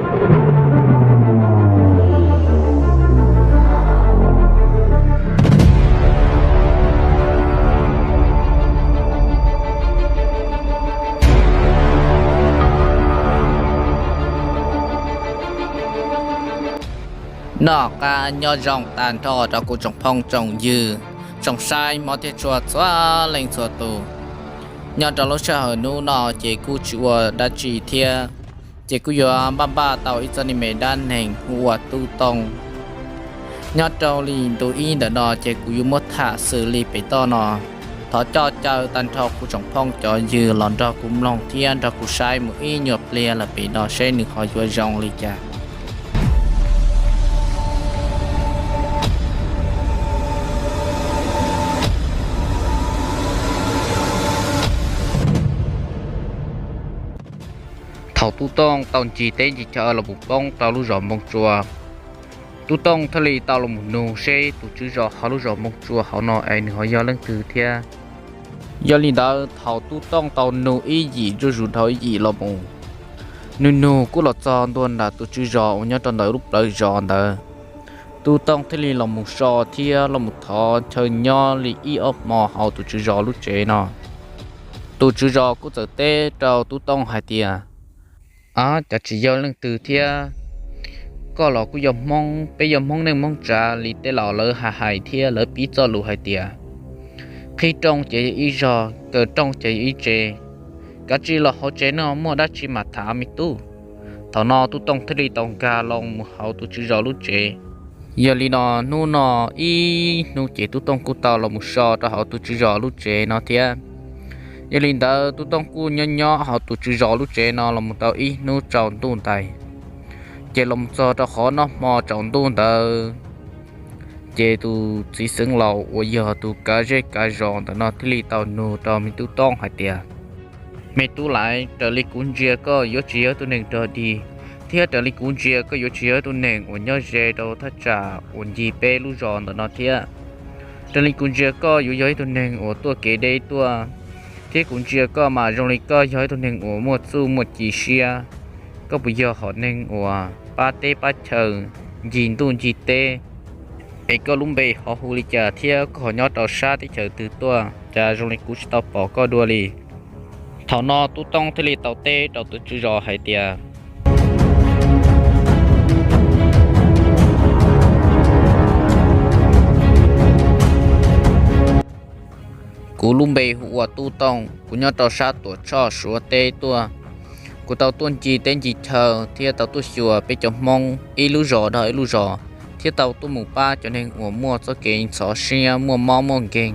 Noj qab nyob zoo tag nrho rau kuv tsoom phooj tsoom ywg, tsoom saib mob thiab tshua txhua leej txhua tus. Nyob rau lub sij hawm hnub no ces kuj tsis ua dab tsi thiab, ces kuj yuav npaj npaj tau ib txoj me dab neeg hu ua Tub Tooj. Nyob rau li ntu ib ntawm no ces kuv yuav muab tham xws li pem toj no. Thov coj caw tag nrho kuv tsoom phooj cov ywg los nrog kuv mloog thiab nrog kuv saib mus ib nyuag pliag lawm pem no seb nws ho yuav zoo li cas. Thaum Tub Tooj tau ncig teb ncig chaw los mus poob rau lub zos Npoo Tsua, Tub Tooj thiaj li tau los mus nug seb tus tswv zos hauv lub zos Npoo Tsua hauv no es nws ho yog leej twg thiab. Yog li ntawd thaum Tub Tooj tau nug ib yim zuj zus dhau ib yim los mus, nug nug kuj los txog ntua nram tus tswv zos uas nyob rau ntawm lub plawv zos ntawd. Tub Tooj thiaj li los mus so thiab los mus thov chaw nyob li ib ob hmo hauv tus tswv zos lub tsev no. Tus tswv zos kuj txawm teb rau Tub Tooj hais tias, Ab, cas tsis yog leej twg thiab? Koj los kuj yog Hmoob, peb yog Hmoob neej Hmoob tsav li tej laus lawv hais hais thiab lawv pib txoj lus hais tias, qhib rooj ces yog ib zog, kaw rooj ces yog ib tsev. Kav tsij los hauv tsev no muaj dab tsi mam tham me tub. Thaum no Tub Tooj thiaj li tau nkag los mus hauv tus tswv zos lub tsev. Yog li no hnub no ib hnub ces Tub Tooj kuj tau los mus so rau hauv tus tswv zos lub tsev no thiab. Yog li ntawd Tub Tooj kuj nyob nyob hauv tus tswv zos lub tsev no los mus tau ib hnub tsaus ntuj ntais, ces los mus txog rau qhov noj hmo tsaus ntuj ntawd, ces tus txiv xeev laus uas yog tus kav zej kav zos ntawm no thiaj li tau nug rau me Tub Tooj hais tias, Me tub laiv, raws li kuv ntsia koj yuav tsis yog ib tug neeg rog dig, thiab raws li kuv ntsia koj yuav tsis yog ib tug neeg uas nyob ze rau thaj tsam uas ncig peb lub zos ntawm no thiab. Raws li kuv ntsia koj yuav yog ib tug neeg uas tuaj kev deb tuaj, thiab kuv ntsia koj mas zoo li koj yog ib tug neeg uas muaj txuj muaj ci siab. Koj puas yog hom neeg uas pab teb pab chaw ncig ntuj ncig teb? Es koj lub npe ho hu li cas thiab koj ho nyob rau sab teb chaws twg tuaj, cas zoo li kuv tsis tau pom koj dua li? Thaum no Tub Tooj thiaj li tau teb rau tus tswv zos hais tias, Kuv lub npe hu ua Tub Tooj, kuv nyob rau sab Tuam Tshoj Suav teb tuaj. Kuv tau tuaj ncig teb ncig chaw thiab tau tuaj xyuas peb cov Hmoob ib lub zos dhau ib lub zos, thiab tau tuaj mus pab cov neeg uas muaj txoj kev ntxhov siab, muaj mob muaj nkeeg.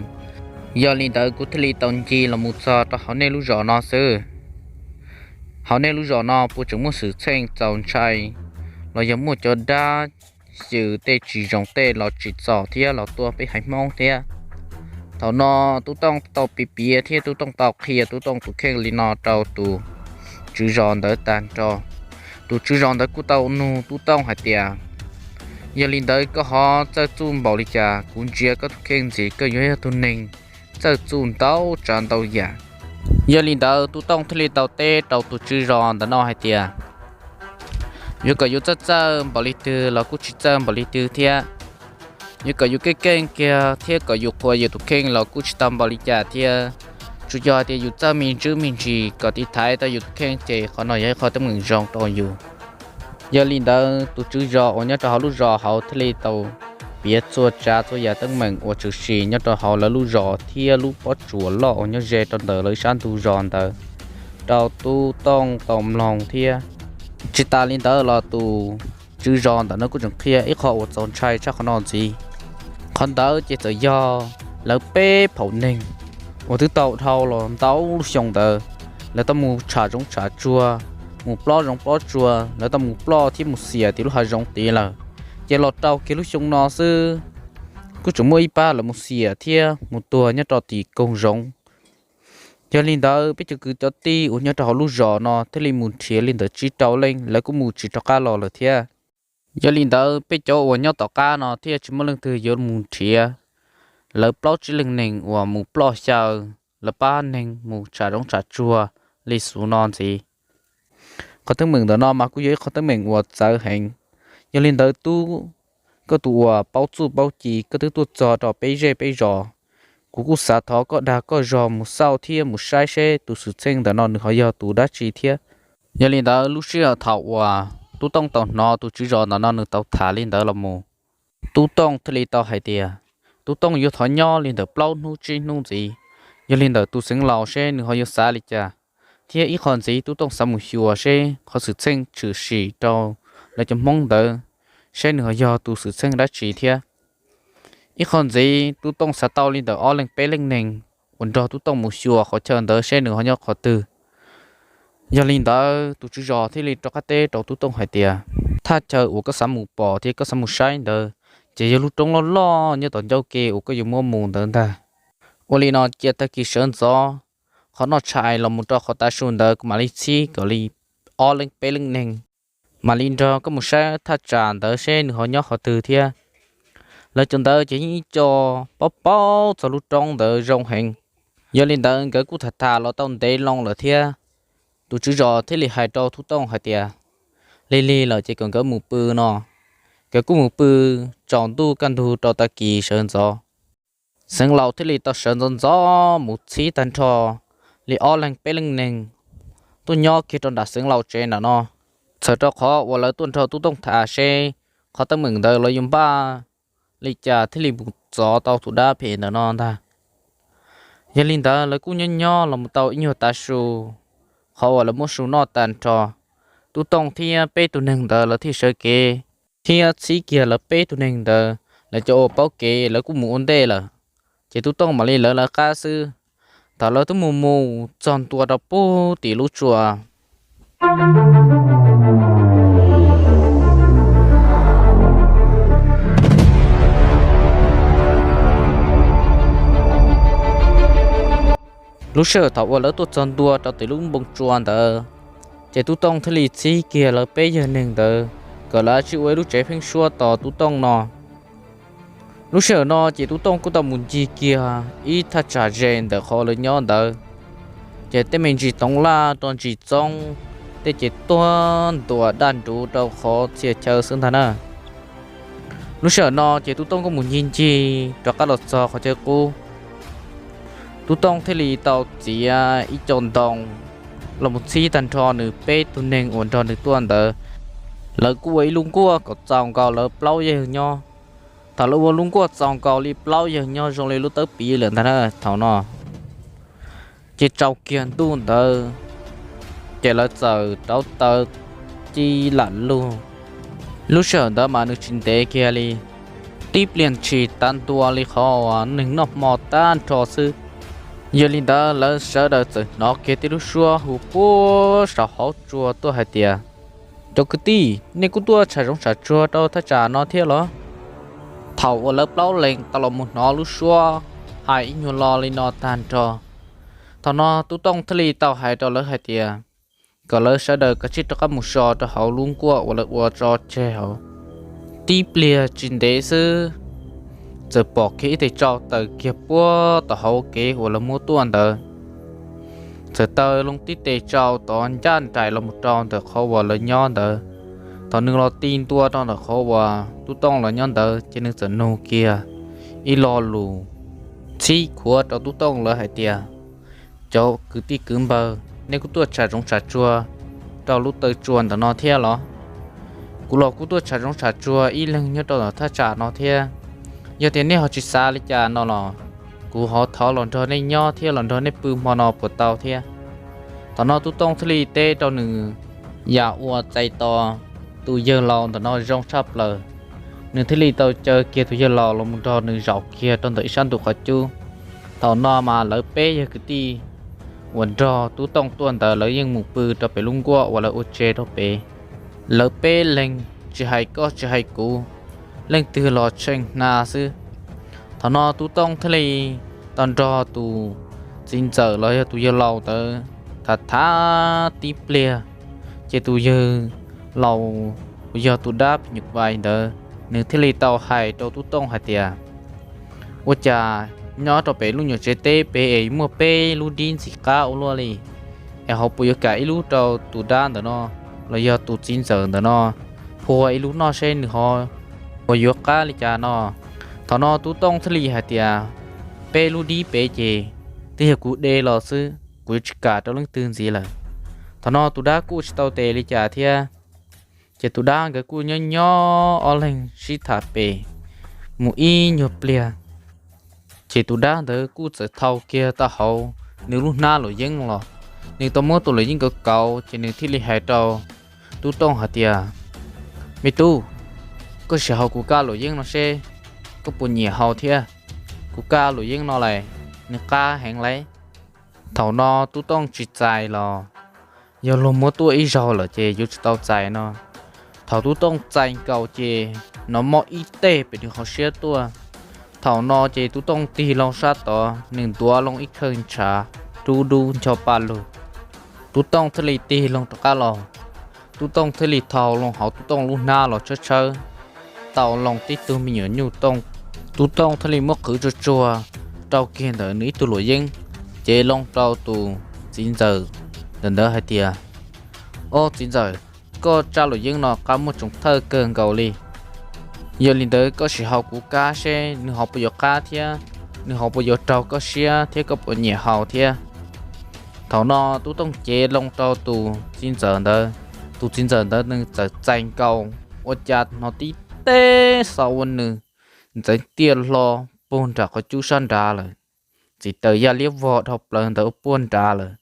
Yog li ntawd kuv thiaj li tau ncig los mus txog rau hauv nej lub zos no xwb. Hauv nej lub zos no puas tseem muaj xwm txheej txaus ntshai los yog muaj cov dab xyw tej tsis zoo tej los tsim txom thiab los tua peb haiv Hmoob thiab? Thaum no Tub Tooj tau piav piav thiab Tub Tooj tau qhia Tub Tooj tus kheej li no rau tus tswv zos ntawd tag nrho. Tus tswv zos ntawd kuj tau nug Tub Tooj hais tias, Yog li ntawd koj ho txawj txuj npaum li cas? Kuv ntsia koj tus kheej ntxiv koj yuav yog tus neeg txawj txuj ntau tsav ntau yam. Yog li ntawd Tub Tooj thiaj li tau teb rau tus tswv zos ntawm no hais tias, Yuav kom yus txawj txawj npaum li twg los kuj tsis txawj npaum li twg thiab. Yuav kom yus keej keej kiag thiab kom yus qhuas yus tus kheej los kuj tsis tau npaum li cas thiab. Tsuas yog hais tias yus txawj me ntsis me ntsis kom tiv thaiv tau yus tus kheej ces qhov no yog ib qho teeb meem zoo rau yus. Yog li ntawd tus tswv zos uas nyob rau hauv lub zos hauv thiaj li tau piav txhua tsav txhua yam teeb meem uas tshwm sim nyob rau hauv lawv lub zos thiab lub pob tsuas loj uas nyob ze rau ntawm lawv sab ntug zos ntawd rau Tub Tooj tau mloog thiab. Tsis tas li ntawd los tus tswv zos ntawm no kuj tseem qhia ib qho uas txaus ntshai tshaj qhov no ntxiv. Qhov ntawd ces txawm yog lawv peb phaum neeg uas twb tau dhau los ntau lub xyoo ntawd, lawv tau mus tsham zoov tsham tsuag, mus plob zoov plob tsuag, lawv tau mus ploj thiab mus xiam tim lub hav zoov tid lawm. Ces los rau kiag lub xyoo no xwb, kuj tseem muaj ib pab lawv mus xiam thiab mus tuag nyob rau tim koog zoov. Yog li ntawd peb cov kwv cov tij uas nyob rau hauv lub zos no thiaj li mus nrhiav li ntawm tsib rau leej, lawv kuj mus tsis rov qab los lawm thiab. Yog li ntawd peb cov uas nyob tom qab no thiaj tsis muaj leej twg yuav mus nrhiav lawv plaub tsib leej neeg uas mus ploj xyaw, lawv pab neeg mus tsham zoov tsham tsuag li xus no ntxiv. Qhov teeb meem ntawm no mas kuj yog ib qhov teeb meem uas txawv heev. Yog li ntawd Tub, koj tus uas paub txuj paub ci, koj twb tuaj txog rau peb zej peb zos, kuv kuj xav thov koj dag koj zog mus xauj thiab mus saib seb tus xwm txheej ntawm no nws ho yog tus dab tsi thiab. Yog li ntawd lub sij hawm thaum uas Tub Tooj tau hnov tus tswv zos ntawm no nws tau tham li ntawd los mus, Tub Tooj thiaj li tau hais tias Tub Tooj yuav thov nyob li ntawm plaub hnub tsib hnub ntxiv, yog li ntawm tus xeev laus seb nws ho yuav xav li cas, thiab ib qho ntxiv Tub Tooj xav mus xyuas seb qhov xwm txheej tshwm sim rau lawv cov Hmoob ntawd, seb nws ho yog tus xwm txheej dab tsi thiab. Ib qho ntxiv Tub Tooj xav tau li ntawm ob leeg peb leej neeg uas nrog Tub Tooj mus xyuas qhov chaw ntawd seb nws ho nyob qhov twg. Yog li ntawd tus tswv zos thiaj li rov qab teb rau Tub Tooj hais tias, thaj chaw uas koj xav mus pom thiab koj xav mus saib ntawd ces yog lub roob loj loj nyob tom ncauj ke uas koj yuav muab mus ntawd ntag. Ua li no cia tag kis sawv ntxov, qhov noj tshais los mus rau qhov tav su ntawd kuv mam li txhib kom li ob leeg peb leej neeg mam li nrog koj mus saib thaj tsam ntawd seb nws ho nyob qhov twg thiab. Lawv cov ntawd ces yeej ib co paub paub txog lub roob ntawd zoo heev. Yog li ntawd nkawd kuj tham tham los tau ntev loo lawm thiab. Tus tswv zos thiaj li hais rau Tub Tooj hais tias, lig lig lawm ces kom nkawd mus pw no. Nkawd kuj mus pw tsaus ntuj kaj ntug rau tag kis sawv ntxov. Xeev laus thiaj li tau sawv ntxov ntxov mus txhib tag nrho li ob leeg peb leej neeg tuaj nyob kiag rau nram xeev laus tsev nram no, txhawm rau qhov uas lawv tuaj nrog Tub Tooj tham seb qhov teeb meem ntawd lawv yuav npaj li cas thiaj li mus txov tau tus dab phem ntawm no ntag. Yog li ntawd lawv kuj nyob nyob los mus tau ib nyuag tav su, qhov uas lawv muab su noj tag nrho, Tub Tooj thiab peb tug neeg ntawd lawv thiaj sawv kev thiab txhib kiag lawv peb tug neeg ntawd, lawv cov uas paub kev lawv kuj mus ua ntej lawm, ces Tub Tooj mam li lawv lawv qab xwb. Thaum lawv twb mus mus txog ntua rau pug tim lub tsua, lub sij hawm thaum uas lawv tuaj txog ntua rau tim lub npoo tsua ntawd, ces Tub Tooj thiaj li txhib kiag lawv peb yawg neeg ntawd kom lawv ua ib lub tsev pheeb suab tos Tub Tooj no. Lub sij hawm no ces Tub Tooj kuj tau mus ncig kiag ib thaj tsam ze ntawm qhov lawv nyob ntawd, ces tej me ntsis toov laj rau ntsis txoob, tej ces tuag ntuas daj nruv rau qhov txhia chaw xwb ntag na. Lub sij hawm no ces Tub Tooj kuj mus ncig ncig rov qab los txog qhov chaw qub. Tub Tooj thiaj li tau txiav ib co ntoo los mus txhib tag nrho nws peb tug neeg uas nrog nws tuaj ntawd. Lawv kuj ua ib lub nkuaj kom txaus nkaus lawv plaub yawg nyob. Thaum lawv ua lub nkuaj txaus nkaus li plaub yawg nyob zoo li lub tawb piv lawm ntag na thaum no, ces tsaus kiag ntuj ntawd ces lawv txawm rauv taws ci lam lug. Lub sij hawm ntawd mas nws tsis ntev kiag li, tib pliag tshis tav ntua li qhov uas neeg noj hmo tag nrho xwb. Yog li ntawd lawv sawv daws txawm hnov kiag tej lub suab hu puag saum hauv tsua tuaj hais tias, cov kwv tij, nej kuj tuaj tsham zoov tsham tsuag rau thaj tsam no thiab los? Thaum uas lawv plaub leeg tau los mus hnov lub suab hais ib nyuag lo li no tag nrho, thaum no Tub Tooj thiaj li tau hais rau lawv hais tias kom lawv sawv daws kav tsij rov qab mus so rau hauv lub nkuaj uas lawv ua tso tseg hauv. Tib pliag tsis ntev xwb, txawm pom kiag ib tes tsau tawm kiag puag tom hauv kev uas lawv muab tuaj ntawd. Txawm taw loo tib tes tsau tod ncaj nraim los mus rau ntawm qhov uas lawv nyob ntawd. Thaum nws los ti ntua rau ntawm qhov uas Tub Tooj los nyob ntawd ces nws txawm nug kiag ib lo lus txhib khuav rau Tub Tooj lawv hais tias, cov kwv tij kwv npawg, nej kuj tuaj tsham zoov tsham tsuag rau lub taw tsua ntawm no thiab los? Kuv los kuj tuaj tsham zoov tsham tsuag ib leeg nyob rau ntawm thaj tsam no thiab. Yog tias nej ho tsis xav li cas no los kuv ho thov los nrog nej nyob thiab los nrog nej pw hmo no puas tau thiab? Thaum no Tub Tooj thiaj li teb rau nws yam uas txais tos tus yawg laus ntawm no zoo tshaj plaws. Nws thiaj li tau caw kiag tus yawg laus los mus nrog nws zaum kiag rau ntawm ib sab ntug qhov cub. Thaum no mas lawv peb yawg kwv tij uas nrog Tub Tooj tuaj ntawd lawv yeej mus pw rau pem lub nkuaj uas lawv ua tsev rau pem. Lawv peb leeg tsis hais koj tsis hais kuv, leej twg los tshee hna xwb. Thaum no Tub Tooj thiaj li tau nrog tus txiv ntxawm los yog tus yawg laus ntawd tham tham tib pliag, ces tus yawg laus uas yog tus dab phim nyuj vais ntawd nws thiaj li tau hais rau Tub Tooj hais tias, ua cas nyob rau pem lub nyuam tsev teb pem es muaj peb lub dib ntxim qab ua luaj li, es ho puas yuav kam ib lub rau tus dab ntawm no? los yog tus txiv ntxawm ntawm no phua ib lub noj seb nws ho puas yuav qab li cas no. Thaum no Tub Tooj thiaj li hais tias, peb lub dib pem ces twb yog kuv de los xwb, kuv yuav tsis kam rau leej twg ntxiv lawm. Thaum no tus dab kuj tsis tau tes li cas thiab, ces tus dab nkawd kuj nyob nyob ob leeg sib tham pem mus ib nyuag pliag, ces tus dab ntawd kuj txawm thau kiag tau hauv nws lub hnab luam yeeb los. Nws tau muab tus luam yeeb kauv kauv, ces nws thiaj li hais rau Tub Tooj hais tias, me tub, koj sim haus kuv kab luam yeeb no seb koj puas nyiam haus thiab. Kuv kab luam yeeb no las, nws qab heev lauj. Thaum no Tub Tooj tsis txais los yog luag muab tuaj ib zaug lawm ces yuav tsis tau txais no. Thaum Tub Tooj txais nkaus ces nov mob ib teg pem nws hauv siab tuaj. Thaum no ces Tub Tooj tig loo sab tod, nws ntuav loo ib khawj ntshav dub dub ncho pa lug. Tub Tooj thiaj li tig loo rov qab los. Tub Tooj thiaj li thau loo hauv Tub Tooj lub hnab los tshawb tshawb tau loo tib tug me nyuam nyuj tooj. Tub Tooj thiaj li muab qhwv tsuag tsuag rau kiag ntawm nws ib tug luam yeeb, cev loo rau tus txiv ntxawm ntawm ntawd hais tias, ob txiv ntxawm, koj tsab luam yeeb no qab muaj tsoom thawj kawg nkaus li. Yog li ntawd koj sim haus kuv kab seb nws ho puas yuav qab thiab, nws ho puas yuav raug koj siab thiab koj puas nyiam haus thiab. Thaum no Tub Tooj cev loo rau tus txiv ntxawm ntawd, tus txiv ntxawm ntawd nws txawm txais nkaus, ua cas hnov tib teg xa ua nws ntxeev tiaj hlo puag nram qhov cub sab nrad lawm. Txim taws ya liab vog dhau plaws ntawd ua puag nrad lawm.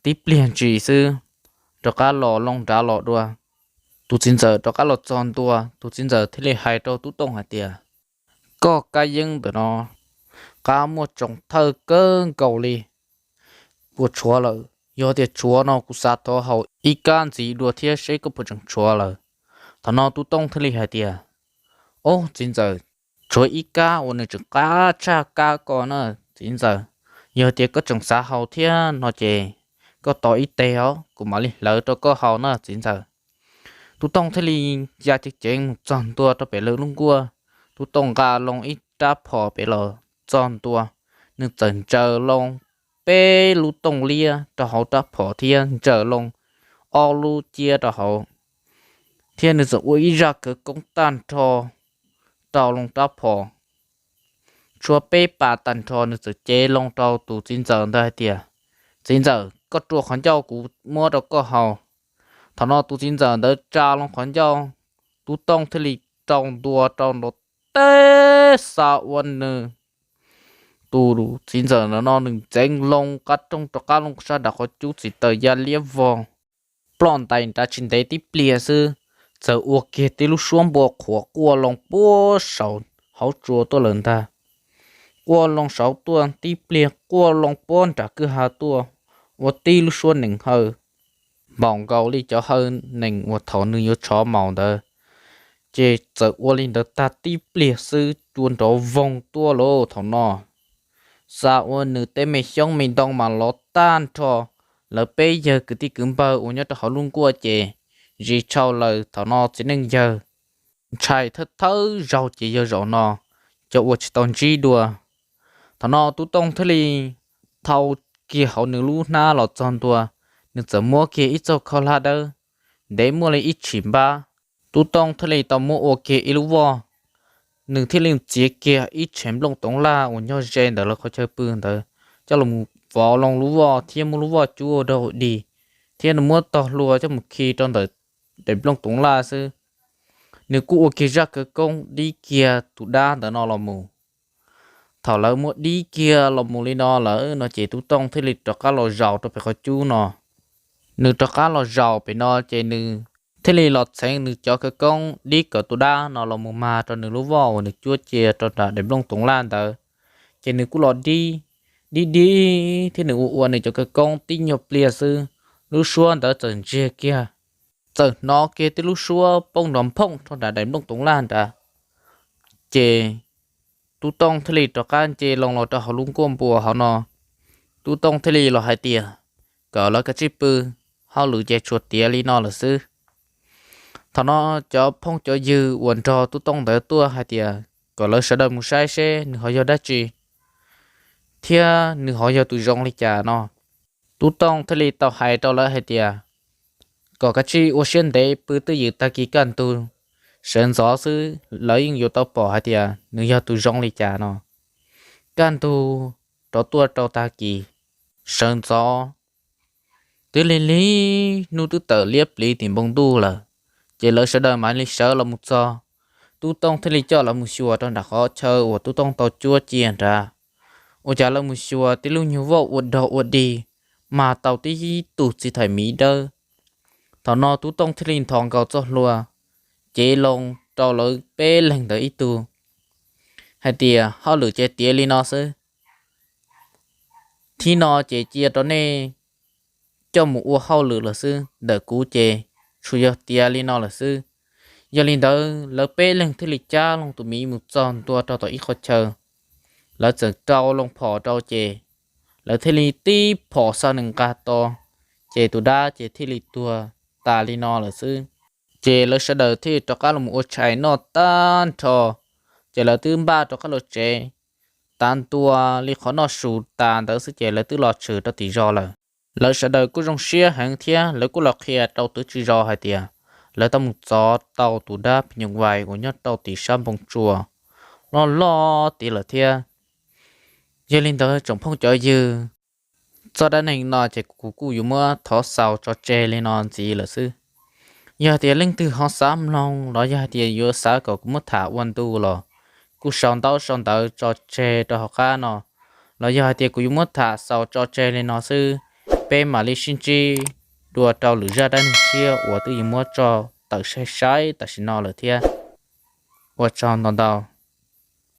Tib pliag ntsis xwb, rov qab los loo nrad los dua. Tus txiv ntxawm rov qab los txog ntua, tus txiv ntxawm thiaj li hais rau Tub Tooj hais tias, koj kab yeeb ntawm no qab muaj tsoom thawj kawg nkaus li. Puas tshuav lawm? Yog tias tshuav no kuv xav thov haus ib kab ntxiv dua thiab seb koj puas tseem tshuav lawm. Thaum no Tub Tooj thiaj li hais tias, ob txiv ntxawm, tshuav ib kab uas nws tseem qab tshaj kab ko na txiv ntxawm. Yog tias koj tseem xav haus thiab no ces koj tos ib teg os, kuv mam li hlawv rau koj haus na txiv ntxawm. Tub Tooj thiaj li ya ceev ceev mus txog ntua rau pem lawv lub nkuaj. Tub Tooj nqa loo ib rab phom pem los txog ntua, nws txawm ntsaws loo peb lub tooj liab rau hauv rab phom thiab ntsaws loo ob lub ciab rau hauv, thiab nws txawm ua ib zaj khawv koob tag nrho rau loo rab phom, tshuav peb pas tag nrho. Nws txawm cev loo rau tus txiv ntxawm ntawd hais tias, txiv ntxawm, koj rua qhov ncauj kuv muab rau koj haus. Thaum no tus txiv ntxawm ntawd tsa loo qhov ncauj, Tub Tooj thiaj li rau ntua rau nrov teb xa ua nws, tus txiv ntxawm ntawm no nws ntxeev loo qab rooj rov qab loo sab nram qhov cub txim taws ya liab vog, ploj ntais nrad tsis ntev tib pliag xwb, txawm ua kiag tib lub suab npua qhuav quaj loo puag saum hauv tsua tuaj lawm ntag. Quaj loo saud tuaj tib pliag quaj loo puag nram kwj ha tuaj, ua tib lub suab nees hawj, npaum nkaus li cov hawj nees uas thaum nws yuav tshov maum ntawd. Ces txawm ua li ntawd tag tib pliag xwb cua nrov voog tuaj lauj. Thaum no xa ua nws tej me xyoob me ntoo mas lov tag nrho. Lawv peb yawg kwv tij kwv npawg uas nyob rau hauv lub nkuaj ces zis tshau lawm. Thaum no txiv neej yawg ntshai thawj thawj zaug ces yog zaum no cov uas tsis tau ntsib dua. Thaum no Tub Tooj thiaj li thau kiag hauv nws lub hnab los txog ntua, nws txawm muab kiag ib txoj khaub hlab dawb ntev muaj li ib tshim npab. Tub Tooj thiaj li tau muab ua kiag ib lub voj. Nws thiaj li txiav kiag ib tsheb nplooj toov laj uas nyob ze ntawm lawv qhov chaw pw ntawd coj los vov loo lub voj thiab muab lub voj cub ua dog dig, thiab nws muab tog hlua coj mus khi rau ntawm daim nplooj toov laj xwb. Nws kuj ua kiag zaj khawv koob dib kiag tus dab ntawd no los mus. Thaum lawv muab dib kiag los mus li no lawm no ces Tub Tooj thiaj li rov qab los zaum rau pem qhov cub no. Nws rov qab los zaum pem no ces nws thiaj li los txheev nws cov khawv koob dib kom tus dab no los mus mag rau nws lub voj uas nws cuab cia rau nram daim nplooj toov laj ntawd. Ces nws kuj los dib, dib dib thiab nws ua ua nws cov khawv koob tib nyuag pliag xwb, lub suab ntawd txawm ntsiag kiag, txawm hnov kiag tib lub suab poob nrov nphooj rau nram daim nplooj toov laj nrad. Ces Tub Tooj thiaj li rov qab nce loo los rau hauv lub nkuaj npua hauv no. Tub Tooj thiaj li los hais tias kom lawv kav tsij pw, hauj lwm ces tshuav tiav li no lawm xwb. Thaum no cov phooj cov ywg uas nrog Tub Tooj ntawd tuaj hais tias kom lawv sawv daws mus saib seb nws ho yog dab tsi thiab nws ho yog tus zoo li cas no. Tub Tooj thiaj li tau hais rau lawv hais tias, kom kav tsij ua siab ntev pw twj ywm, tag kis kaj ntug sawv ntxov xwb lawv yeej yuav tau pom hais tias nws yog tus zoo li cas no. Kaj ntug rov tuaj rau tag kis sawv ntxov, twb lig lig hnub twb tawm liab pliv tim npoo ntuj lawm, ces lawv sawv daws mam li sawv los mus txog. Tub Tooj thiaj li coj lawv mus xyuas rau nram qhov chaw uas Tub Tooj tau cuab cia nrad. Ua cas lawv mus xyuas tib lub nyuag voj ua dog ua dig, mas tau tib tug txiv thais miv dawb. Thaum no Tub Tooj thiaj li nthos nkaus txoj hlua cev loo rau lawv peb leeg ntawd ib tug hais tias, hauj lwm ces tiav li no xwb. Thib no ces cia rau nej coj mus ua hauj lwm lawm xwb, ntawm kuv ces tsuas yog tiav li no lawm xwb. Yog li ntawd lawv peb leeg thiaj li cab loo tus miv mus txog ntua rau tom ib qho chaw. Lawv txawm rau loo phom rau ces lawv thiaj li tib phom xa nws nqa to, ces tus dab ces thiaj li tuag tas li no lawm xwb. Ces lawv sawv daws thiaj rov qab los ua tshais noj tag nrho, ces lawv twb npaj rov qab los tsev. Tav ntua li qhov noj su tas ntawd xwb ces lawv twb los tshwm rau tim zos lawm. Lawv sawv daws kuj zoo siab heev thiab lawv kuj los qhia rau tus tswv zos hais tias lawv tau mus txov tau tus dab phim nyuj vais uas nyob rau tim sab npoo tsua loj loj tiav lawm thiab. Yog li ntawd tsoom phooj cov ywg, txoj dab neeg no ces kuv kuj yuav muab thov xaus tso tseg li no ntxiv lawm xwb. Yog hais tias leej twg ho xav mloog los yog hais tias yuav xav kom kuv muab tham ua ntu los kuj sau ntaub sau ntawv tso tseg rau hauv qab no, los yog hais tias kuv yuav muab tham xaus tso tseg li no xwb. Peb mam li sib ntsib dua rau lwm zaj dab neeg tshiab uas twb yuav muab tso tawm saib saib tam sim no lawm thiab. Ua tsaug ntau ntau.